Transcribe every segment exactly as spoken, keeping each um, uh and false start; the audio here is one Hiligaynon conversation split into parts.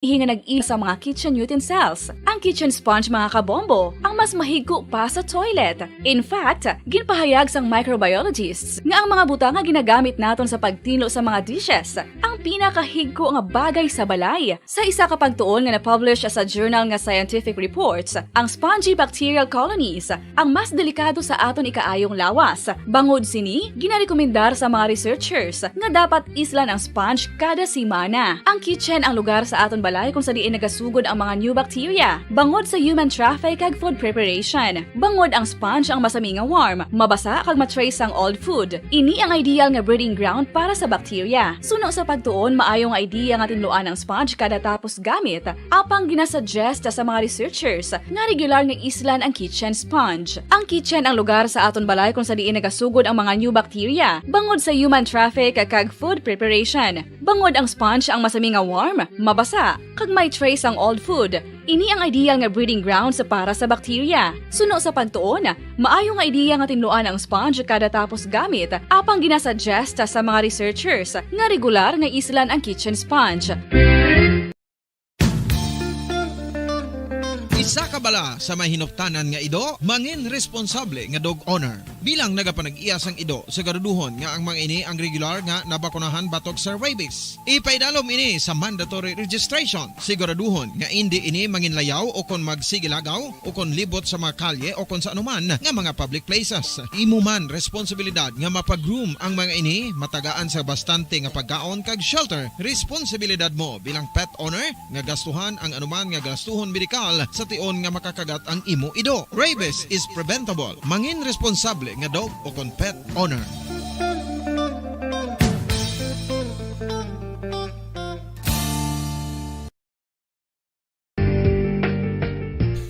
nga nag-ila sa mga kitchen utensils. Ang kitchen sponge, mga kabombo, ang mas mahigko pa sa toilet. In fact, ginpahayag sang microbiologists nga ang mga butang nga ginagamit naton sa pagtinlo sa mga dishes ang pinakahigko nga bagay sa balay. Sa isa ka pagtuon nga na-publish sa journal nga Scientific Reports, ang spongy bacterial colonies ang mas delikado sa aton ikaayong lawas. Bangod sini, ginarekomendar sa mga researchers nga dapat islan ang sponge kada semana. Ang kitchen ang lugar sa aton balay kung sa diin nagasugod ang mga new bacteria, bangod sa human traffic kag food preparation. Bangod ang sponge ang masami nga warm, mabasa kag ma-trace ang old food. Ini ang ideal nga breeding ground para sa bacteria. Suno sa pagtuon, maayo nga idea nga tinluan ang sponge kada tapos gamit. Apang ginasuggest sa mga researchers nga regular nga islan ang kitchen sponge. Ang kitchen ang lugar sa aton balay kung sa diin nagasugod ang mga new bacteria, bangod sa human traffic kag food preparation. Bangod ang sponge ang masami nga warm, mabasa, kag may trace ang old food. Ini ang ideal nga breeding grounds para sa bacteria. Suno sa pagtuon, maayo nga idea nga tinluan ang sponge kada tapos gamit, apang ginasuggest sa mga researchers nga regular nga islan ang kitchen sponge. Isa ka bala sa may hinuptanan nga ido, mangin responsable nga dog owner. Bilang nagapanag-iya sang ido, siguraduhon nga ang mga ini ang regular nga nabakunahan batok sa rabies. Ipaidalom ini sa mandatory registration. Siguraduhon nga indi ini manginlayaw o kon magsigilagaw o kon libot sa mga kalye o kon sa anuman nga mga public places. Imo man responsibilidad nga mapag-groom ang mga ini, matagaan sa bastante nga pagkaon kag shelter. Responsibilidad mo bilang pet owner nga gastuhan ang anuman nga gastuhon medikal sa tion nga makakagat ang imo ido. Rabies is preventable. Mangin responsable nga dog o kon pet owner.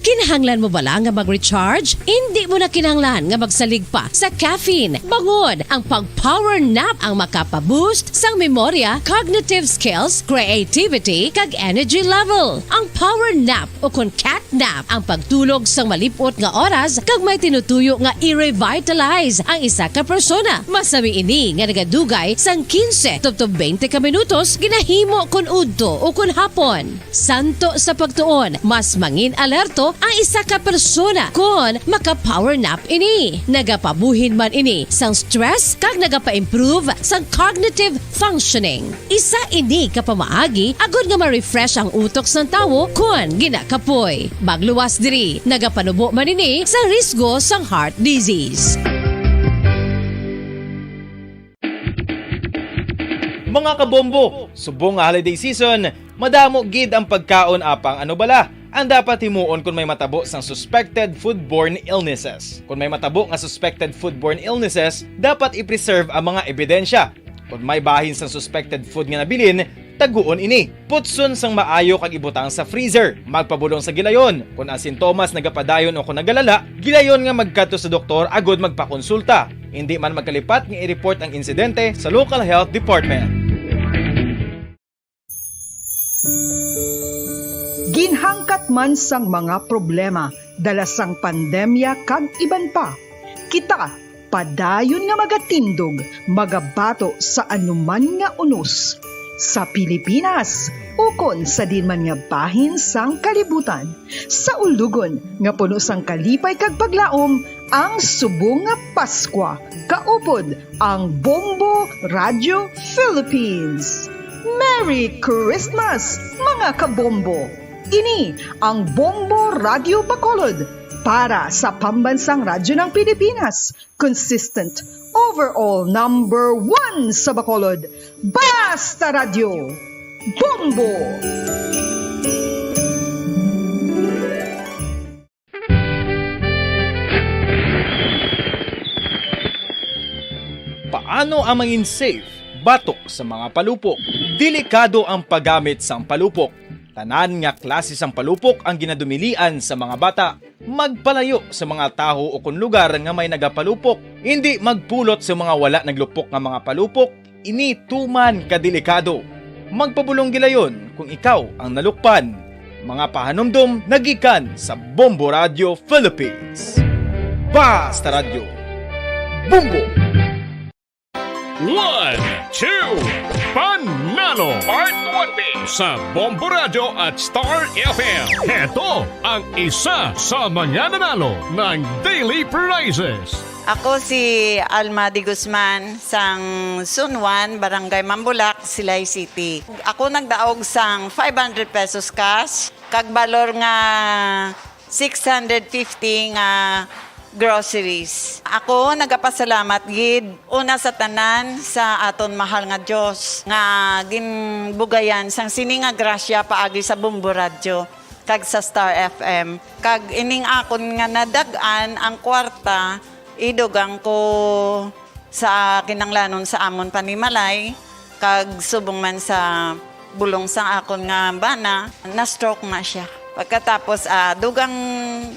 Kinahanglan mo bala nga mag-recharge? Indi mo na kinahanglan nga magsalig pa sa caffeine. Bangod ang pag-power nap ang makapa-boost sang memorya, cognitive skills, creativity, kag energy level. Ang power nap o kon cat nap ang pagtulog sang malip-ot nga oras kag may tinutuyo nga i-revitalize ang isa ka persona. Masami ini nga nagadugay sang kinse tubtob twenty ka minutos ginahimo kon udto o kon hapon. Santo sa pagtuon, mas mangin-alerto ang isa ka persona kon maka-power nap ini. Nagapabuhin man ini sang stress kag nagapa-improve sang cognitive functioning. Isa ini ka pamaagi agod nga ma-refresh ang utok sang tawo kon ginakapoy. Magluwas diri, nagapanubo man ini sa risgo sang heart disease. Mga kabombo, subong nga holiday season, madamo gid ang pagkaon apang ano bala ang dapat himuon kon may matabo sang suspected foodborne illnesses. Kon may matabo nga suspected foodborne illnesses, dapat i-preserve ang mga ebidensya. Kon may bahin sang suspected food nga nabilin, taguon ini. Putson sang maayo kag ibutang sa freezer. Magpabulong sa gilayon. Kon ang sintomas nagapadayon o kon nagalala, gilayon nga magkadto sa doktor agud magpakonsulta. Indi man magkalipat nga i-report ang insidente sa local health department. Ginhangkat man sang mga problema dala sang pandemya kag iban pa, kita padayon nga magatindog, magabato sa anuman nga unos, sa Pilipinas ukon sa diin man nga bahin sang kalibutan, sa ulogon nga puno sang kalipay kag paglaom ang subong nga Paskwa, kaupod ang Bombo Radio Philippines. Merry Christmas, mga kabombo! Ini ang Bombo Radio Bacolod para sa Pambansang Radyo ng Pilipinas, consistent, overall number one sa Bacolod. Basta Radyo! Bombo! Paano ang mangin safe batok sa mga palupok? Delikado ang paggamit sang palupok. Tanan nga klase sang palupok ang ginadumilian sa mga bata. Magpalayo sa mga taho ukon lugar nga may nagapalupok. Indi magpulot sa mga wala naglupok nga mga palupok. Ini tuman ka delikado. Magpabulong gilayon kung ikaw ang nalukpan. Mga pahanumdom nagikan sa Bombo Radio Philippines. Basta Radyo. Bombo! One, two, Panalo Part one B sa Bombo Radyo at Star F M. Heto ang isa sa mga nanalo ng Daily Prizes. Ako si Alma de Guzman, sang Sunwan, Barangay Mambulak, Silay City. Ako nagdaog sang five hundred pesos cash, kag balor nga six hundred fifty nga groceries. Ako nagapasalamat gid una sa tanan sa aton mahal nga Dios nga ginbugayan sang sini nga grasya paagi sa Bombo Radyo kag sa Star F M. Kag ining akon nga nadag-an ang kwarta, idugang ko sa kinahanglanon sa amon panimalay, kag subong man sa bulong sang akon nga bana, na-stroke na siya. Pagkatapos, ah, dugang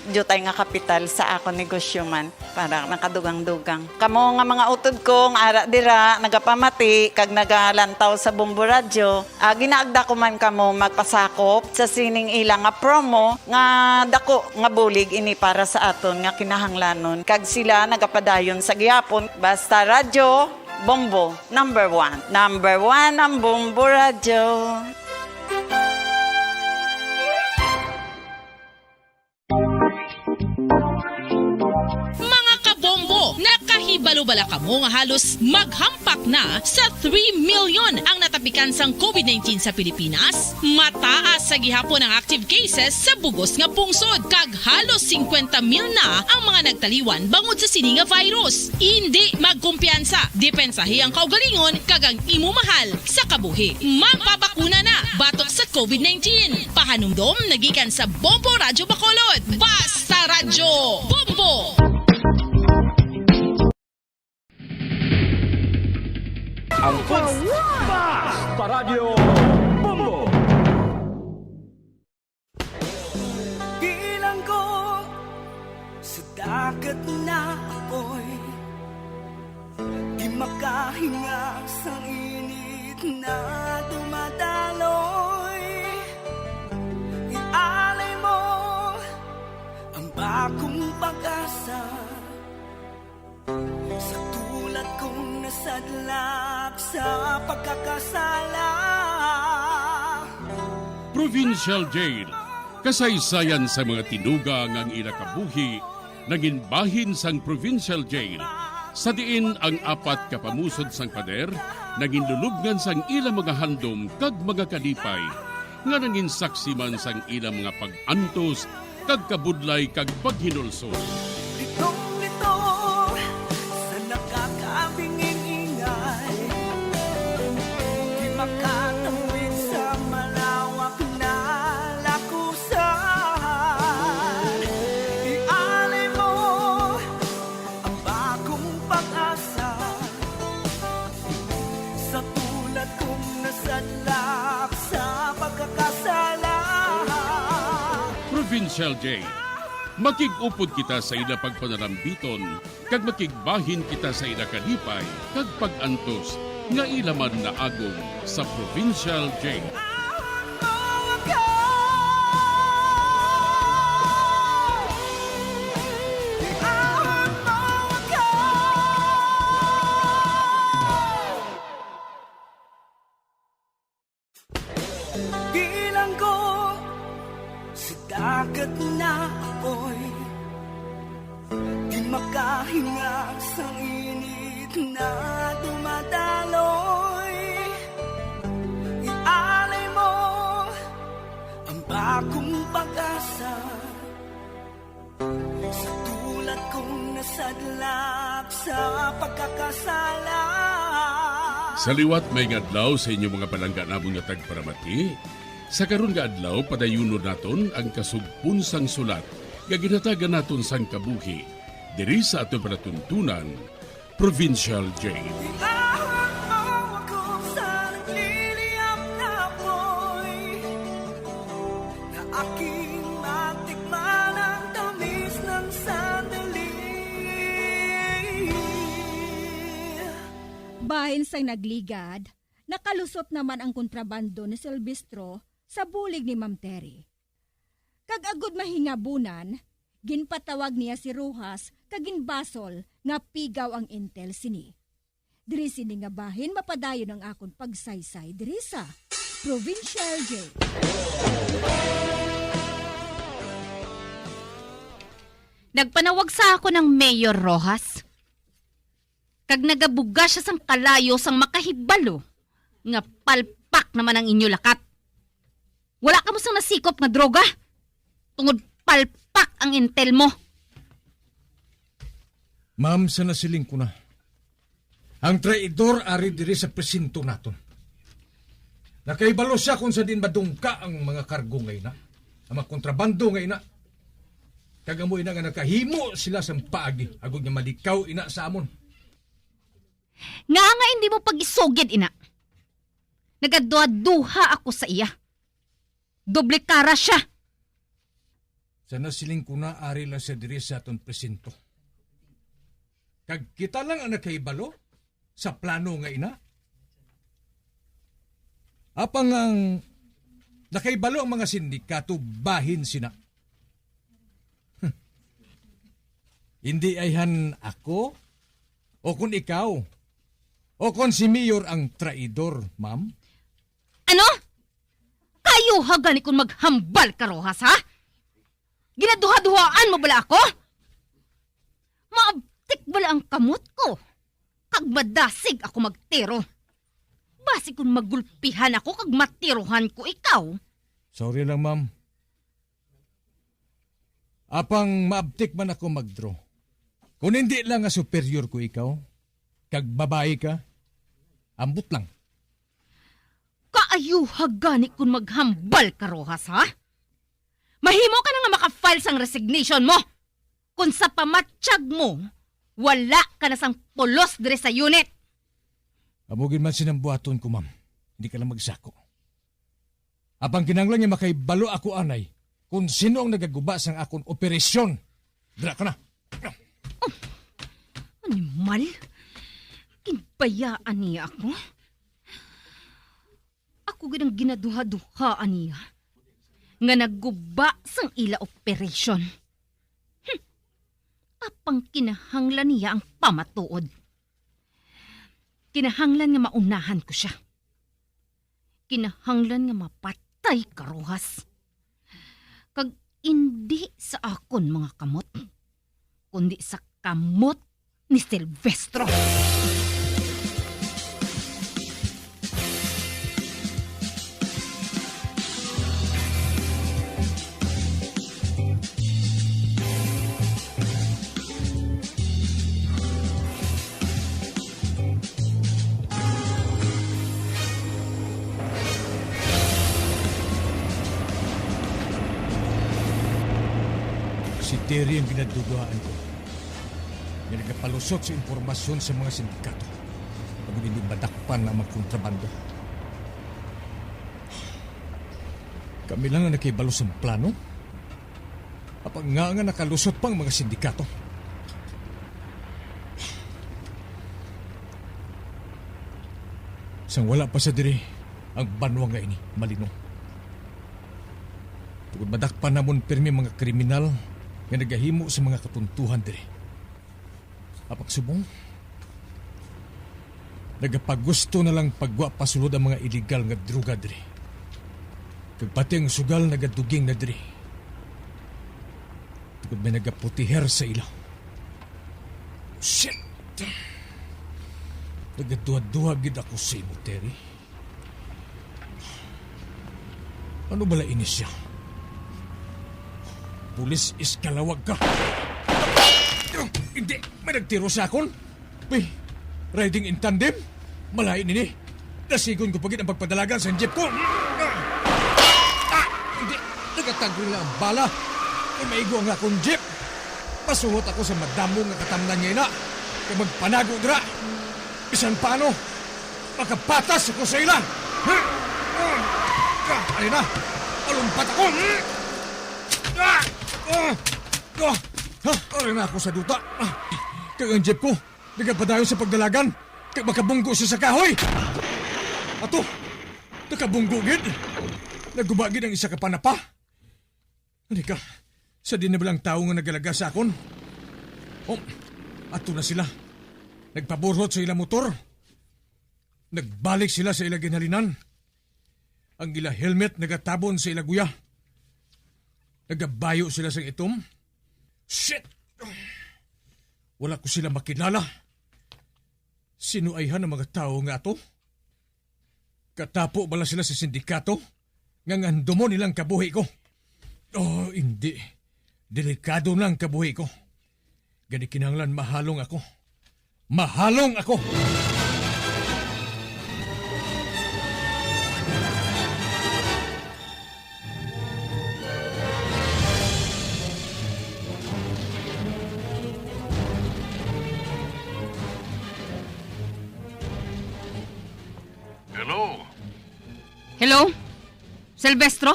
diutay nga kapital sa akon negosyo man, para nakadugang-dugang. Kamo nga mga utod ko nga ara dira, nagapamati kag nagalantaw sa Bombo Radyo, ah, ginaagda ko man kamo magpasakop sa sining ila nga promo nga dako nga bulig ini para sa aton nga kinahanglanon, kag sila nagapadayon sa gihapon. Basta Radyo Bombo, number one. Number one ang Bombo Radyo. Mga kabombo, nakahibalo bala kamo nga halos maghampak na sa three million ang natapikan sang covid nineteen sa Pilipinas? Mataas sa gihapon ang active cases sa bugos nga pungsod, kag halos singkwenta mil na ang mga nagtaliwan bangod sa sini nga virus. Indi magkumpiyansa, depensahi ang kaugalingon kag ang imo mahal sa kabuhi. Magpabakuna na batok sa covid nineteen. Pahanumdom na gikan sa Bombo Radyo Bacolod. Basta Radyo Bombo! Ang Pulse. Basta Radyo Bombo. Bilanggo sa dagat na apoy, di makahinga sa init na dumadaloy. Ialay mo ang bagong pag-asa sa tulad kong nasadlak sa pagkakasala. Provincial Jail, kasaysayan sa mga tinuga nga ang ila kabuhi nangin bahin sang Provincial Jail, sa diin ang apat ka pamusod sang pader nangin lulubngan sang ila mga handom kag mga kalipay, nga nangin saksi man sang ila mga pag-antos kag kabudlay kag paghinulsol. Litong-lito sa nakakabinging ingay, di makatawid sa malawak na lakusan. Ialay mo ang bagong pag-asa sa tulad kong nasadlak sa pagkakasala. Provincial Jail, makig-upod kita sa ila pagpanalambiton, kag makigbahin kita sa ila kalipay kag pag-antos nga ila man naagom sa Provincial Jail. Bilanggo sa dagat na apoy, di makahinga sa init na dumadaloy. Ialay mo ang bagong pag-asa sa tulad kong nasadlak sa pagkakasala. Sa liwat, maayong adlaw sa inyo, mga palangga namon nga tagparamati. Sa karon nga adlaw, padayunon naton ang kasugpon sang sulat nga ginhatagan naton sang kabuhi diri sa aton palatuntunan, Provincial Jail. Iahon mo ako sa nagliliyab na apoy, na aking matikman ang tamis ng sandali. Bahin sang nagligad, nakalusot naman ang kontrabando ni Silvestro sa bulig ni Ma'am Terry. Kag agod mahingabunan, ginpatawag niya si Rojas kag ginbasol nga pigaw ang intel sini. Diri sini nga bahin mapadayon ang akon pagsaysay diri sa Provincial J. Nagpanawag sa akon ang Mayor Rojas, kag nagabuga sia sang kalayo sang makahibalo nga palpak naman ang inyo lakat. Wala kamo sang nasikop nga droga, tungod palpak ang intel mo. Ma'am, sa nasiling ko na, ang traidor ari diri sa presinto naton. Nakahibalo sia kung sa diin madungka ang mga kargo nga ina, ang mga kontrabando nga ina. Kag amo ina nga nakahimo sila sang paagi, agod nga malikaw ina sa amon. Nga nga hindi mo pag-isugid ina. Nagaduha-duha ako sa iya. Doble kara sia. Sa nasiling ko na, ari lang siya diri sa aton presinto. Kag kita lang ang nakahibalo sa plano nga ina. Apang ang nakahibalo ang mga sindikato bahin sina. Hindi ayhan ako, o kon ikaw, o kon si Mayor ang traidor, ma'am. Ano? Kayo ha gani kung maghambal ka, Rojas, ha? Ginaduha-duhaan mo bala ako? Maabtik bala ang kamot ko, kag madasig ako magtiro. Basi kung magulpihan ako kag matirohan ko ikaw. Sorry lang, ma'am. Apang maabtik man ako magdraw. Kung hindi lang nga superior ko ikaw, kag babayi ka, ambot lang. Kaayuha gani kun maghambal ka, Rojas, ha? Mahimo ka na nga maka-file sang resignation mo. Kung sa pamatyag mo, wala ka na sang pulos diri sa unit. Amo gid man sini ang buhaton ko, ma'am. Hindi ka lang magsako. Apang kinahanglan nga makahibalo ako anay kung sino ang nagaguba sang akon operasyon. Dira ka na. Animal! Ginbayaan niya ako. Ako gid ang ginaduha-duhaan niya nga nagguba sang ila operasyon. Hmm. Apang kinahanglan niya ang pamatuod. Kinahanglan nga maunahan ko sia. Kinahanglan nga mapatay ka, Rojas. Kag indi sa akon mga kamot, kundi sa kamot ni Silvestro. Si Terry ang ginaduduhaan ko, nga nagapalusot sa impormasyon sa mga sindikato, agud hindi madakpan ang mga kontrabando. Kami lang ang nakahibalo sa plano. Apang nga nga nakalusot pa ang mga sindikato. Sang wala pa sa diri ang banwa nga ini, Malino. Tungod madakpan namon pirmi mga kriminal nga nagahimo sa mga katuntuhan diri. Apang subong, nagapagusto na lang paggwa pasulod ang mga iligal nga droga diri. Kag pati ang sugal nagaduging na diri. Tungod may nagaputiher sa ila. Shit! Nagaduha-duha gid ako sa imo, Terry. Ano bala ini siya? Pulis, iskalawag ka! Hindi! May nagtiro sa akon! Uy, riding in tandem? Malain ini! Dasigon ko pa gid ang pagpadalagan sa jeep ko! Ah! Ah! Hindi! Nagatagri lang ang bala! Kay maigo ang akong jeep! Pasuhot ako sa madamo nga katamnan niya ina! Kay magpanago dira! Bisan paano! Makapatas ako sa ila! Ah! Ari na! Palumpat ako! Ah! Ah! Ah! Ari na ako sa duta! Ah! Kag ang jeep ko, nagapadayon sa pagdalagan! Kag makabunggo siya sa kahoy! Ato! Nakabunggo gid! Naguba gid ang isa ka panapa! Ani ka, sa di na bala ang tawo nga nagalaga sa akon? Oh, ato na sila. Nagpaburhot sa ila motor. Nagbalik sila sa ila ginhalinan. Ang ila helmet nagatabon sa ila guya. Nagabayo sila sang itom. Shit! Wala ko sila makilala. Sino ayhan ang mga tawo nga ato? Katapo bala sila sa sindikato nga ngandomon nilang kabuhi ko? Oh, hindi. Delikado na ang kabuhi ko. Gani kinahanglan mahalong ako. Mahalong ako! Hello? Hello? Silvestro?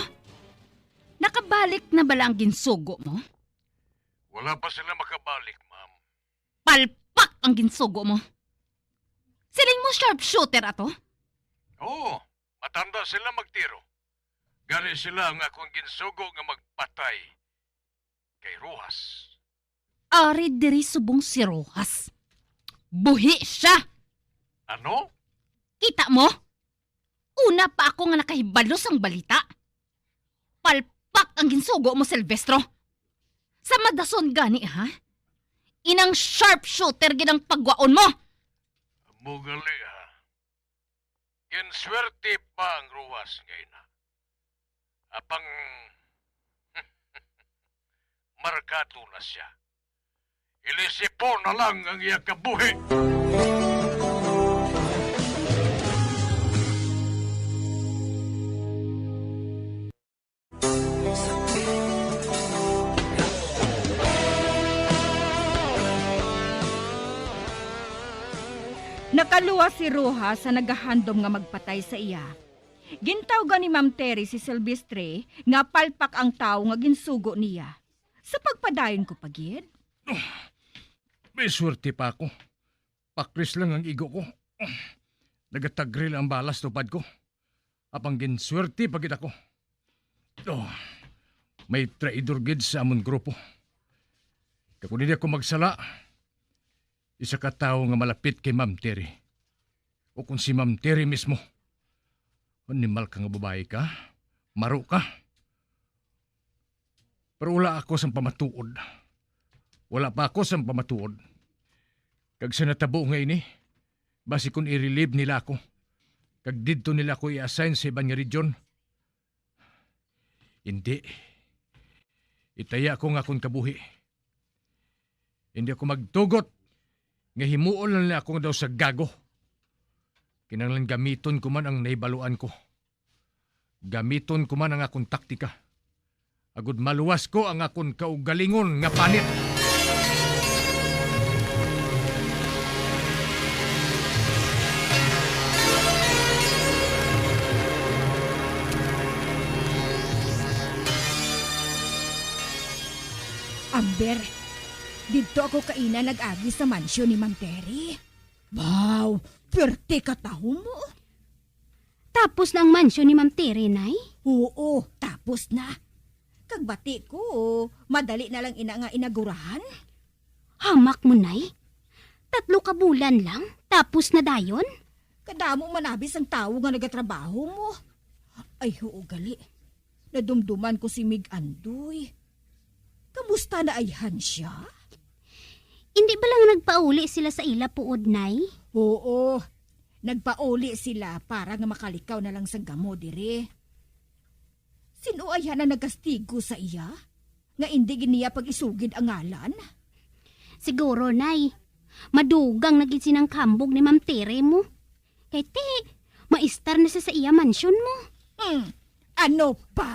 Nakabalik na bala ang ginsugo mo? Wala pa sila makabalik, ma'am. Palpak ang ginsugo mo. Siling mo sharpshooter ato? Oo, matanda sila magtiro. Gani sila ang akong ginsugo nga magpatay kay Rojas. Ari diri subong si Rojas. Buhi siya. Ano? Kita mo? Una pa ako nga nakahibalo sang balita. Palpak ang ginsugo mo, Silvestro. Sa madason gani, ha? Inang sharpshooter gid ang pagwaon mo. Amo gali, ha? Ginswerte pa ang Rojas nga ina. Apang markado na siya. Ilisipo na lang ang iya kabuhi. Nakaluwas si Rojas sa nagahandom nga magpatay sa iya. Gintawgan ni Ma'am Terry si Silvestre nga palpak ang tawo nga ginsugo niya. Sa pagpadayon ko pa gid. May swerte pa ako. Pakris lang ang igo ko. Nagatagril ang balas tupad ko. Apang ginswerte pa gid ako. Oh, may traidor gid sa amon grupo. Kag kon hindi ako magsala, isa ka tawo nga malapit kay Ma'am Terry. O kung si Ma'am Terry mismo. Animal ka nga babayi ka. Maro ka. Pero wala ako sang pamatuod. Wala pa ako sang pamatuod. Kag sa natabo nga ini, basi kon i-relieve nila ako, kag didto nila ako i-assign sa iban nga region, hindi. Itaya ko nga akon kabuhi. Hindi ako magtugot nga himuon lang nila ako nga daw sa gago. Kinahanglan gamiton ko man ang nahibaluan ko. Gamiton ko man ang akon taktika, agud maluwas ko ang akon kaugalingon nga panit. Amber, didto ako kaina nag-agi sa mansyon ni Ma'am Terry. Wow, pwerte ka tawo mo. Tapos na ang mansyon ni Ma'am Terry, Nay? Oo, tapos na. Kag bati ko, madali na lang ina nga inagurahan. Hamak mo, Nay. Tatlo ka bulan lang, tapos na dayon? Kadamo man abi sang tawo nga nagatrabaho mo. Ay, oo, gali. Nadumduman ko si Mig Andoy. Kamusta na ayhan siya? Hindi ba lang nagpauli sila sa ila puod, Nay? Oo, nagpauli sila para nga makalikaw na lang sang gamo diri. Sino ayhan ang nagkastigo sa iya, nga indi gid niya pag-isugid ang ngalan? Siguro, Nay. Madugang na gid sinang kambog ni Ma'am Tere mo. Kay ti, maestar na siya sa iya mansyon mo. Hmm, ano pa?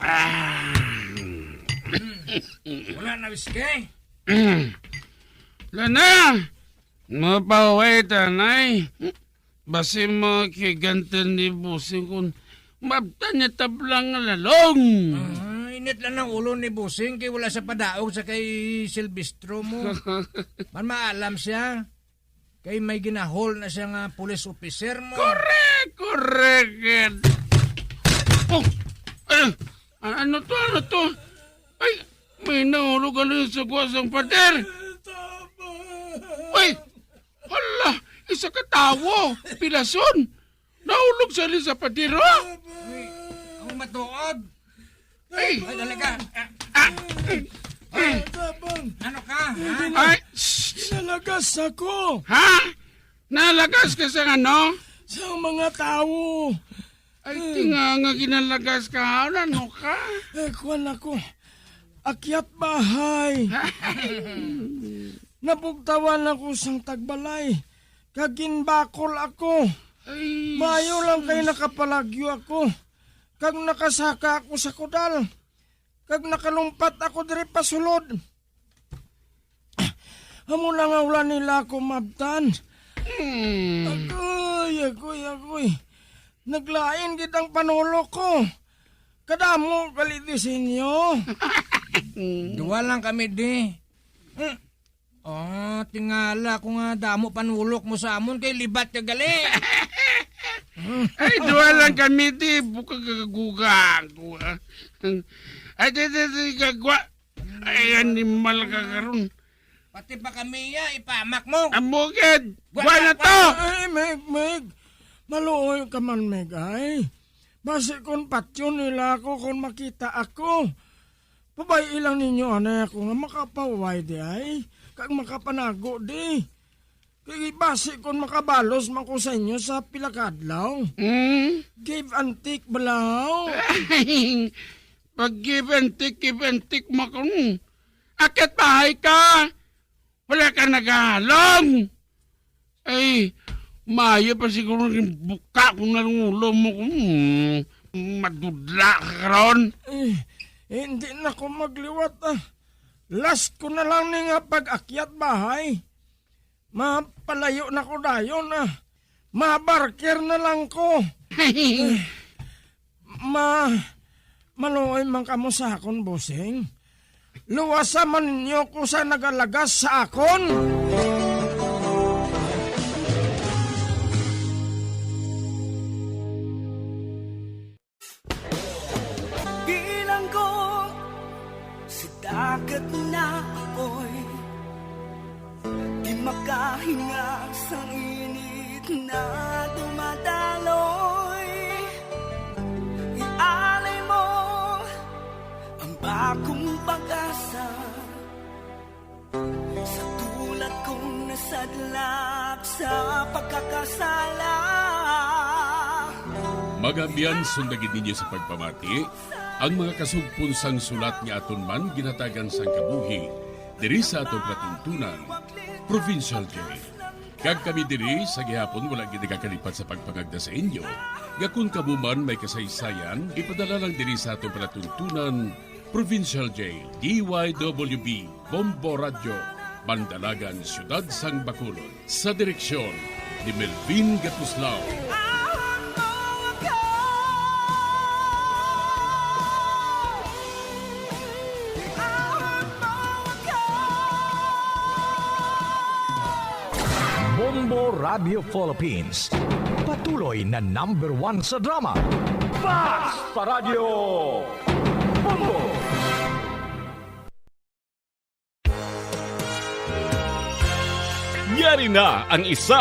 Ah. Wala na, Miss Kay? Lana! Mapahuway ta, Nay. Basi makiganti ni Bossing kung mabtan niya tablang nga lalong. Ay, Init lang ang ulo ni Bossing kay wala siya padaog sa kay Silvestro mo. Man maalam siya. Kay may ginahol na siya nga police officer mo. Correct! Correct! Oh! Ay, ano to? Ano to? Ay, may nahulog ano yung sugwa sang pader? Ay! Hala! Isa ka tawo! Pilason! Nahulog sa li sa pader, oh! Uy, ang matuod. Ay! Ay, talaga. Ah, ah, Ay, tabang. Ano ka, ha? Ay, shh! Nalagas ako. Ha? Nalagas ka sa ano? Sa mga tao. Ay, tinga nga ginalagas ka. Ano ka? Eh, kuwan ako. Akyat bahay. Nabugtawan ako sang tagbalay. Kag ginbakol ako. Ay, Maayo lang kay sus. Nakapalagyo ako. Kag nakasaka ako sa kudal. Kag nakalumpat ako diri pasulod. Amo na nga wala nila ako mabtan. Hmm. Agoy, agoy, agoy. Naglain gid ang panulok ko. Kadamo gali di sa inyo. Duwa lang kami di. Hmm. Oh, tingala ko nga damo panulok mo sa amon kay libat ka gali. Ay, duha lang kami, di. Bukag kagaguga ko, ah. Ay, di, di, di, gagwa. Ay, animal ka karon. Pati pa kami ya, ipamak mo. Amo gid. Gwa na to. Ay, Meg, Meg. Maluoy ka man, Meg, ay. Basi kon patyon nila ako kon makita ako. Pabay-i lang ninyo anay ako nga makapaway di ay, kag makapanago di. Kay basi kon makabalos man ko sa inyo sa pila ka adlaw. Hmm? Give and take bala. Pag give and take, give and take, makon. Akyat bahay ka. Wala ka nagahalong. Ay, maayo pa siguro yung buka kung nangulo mo kung madudla ka karon. Eh, eh, hindi na ko magliwat, ah. Last ko na lang ni nga pag-akyat bahay. Mapalayo na ko dayon, ah. Mabarker na lang ko. Ma, maluoy man kamo sa akon, bossing. Luwasa man ninyo ko sa nagalagas sa akon. Bilanggo sa dagat na apoy. Di makahinga sa init na dumadaloy. Ialay mo ang bagong pag-asa sa tulad kong nasadlak sa pagkakasala. Mga abyan, sundagin ninyo sa pagpamati ang mga kasugpon sang sulat nga aton man ginhatagan sang kabuhi diri sa aton palatuntunan, Provincial Jail. Kag kami diri sa gihapon wala gid nagakalipat sa pagpangagda sa inyo nga kon kamo man may kasaysayan, ipadala lang diri sa aton palatuntunan, Provincial Jail, D Y W B, Bombo Radyo, Mandalagan, Siyudad sang Bacolod. Sa direksyon ni Melvin Gatuslao. Bombo Radio Philippines, patuloy na number one sa drama. Fast pa Radyo Bombo! Yari na ang isa